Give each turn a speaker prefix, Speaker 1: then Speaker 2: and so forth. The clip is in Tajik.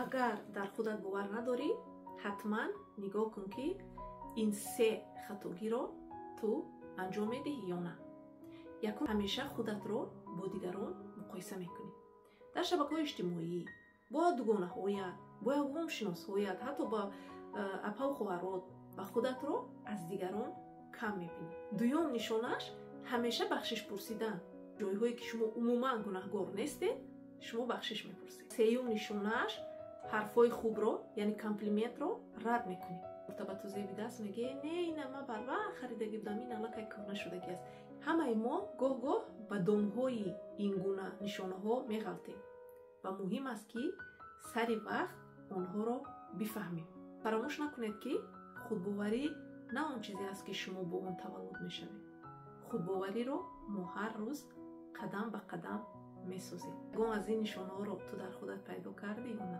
Speaker 1: Агар дар худат бовар надорӣ, ҳатман нигоҳ кун, ки ин се хатогиро ту анҷом медиҳӣ ё на. Якум: ҳамеша худатро бо дигарон муқоиса мекунӣ дар шабакаҳои иҷтимоӣ, бо дугонаҳоят, бо ягон шиносҳоят, ҳатто ба апаву хоҳарот, ва худатро аз дигарон кам мебинӣ. Дуюм нишонаш: ҳамеша бахшиш пурсидан. Ҷойҳое ки шумо умуман гунаҳгор нестед, шумо бахшиш мепурсед. Сеюм нишонааш: ҳарфҳои хубро, яъне комплиментро рад мекунӣ. Ба ту зебидаст, мегӯе: «Не, ина ма барвақт харидагӣ будам, ин аллакай кӯҳна шудагӣ аст». Ҳамаи мо гоҳ-гоҳ ба домҳои ин гуна нишонаҳо меғалтем ва муҳим аст, ки сари вақт онҳоро бифаҳмем. Фаромӯш накунед, ки худбоварӣ на он чизе аст, ки шумо бо он таваллуд мешавед. Худбовариро мо ҳар рӯз қадам ба қадам месозем. Ягон аз ин нишонаҳоро ту дар худат пайдо кардӣ ё на?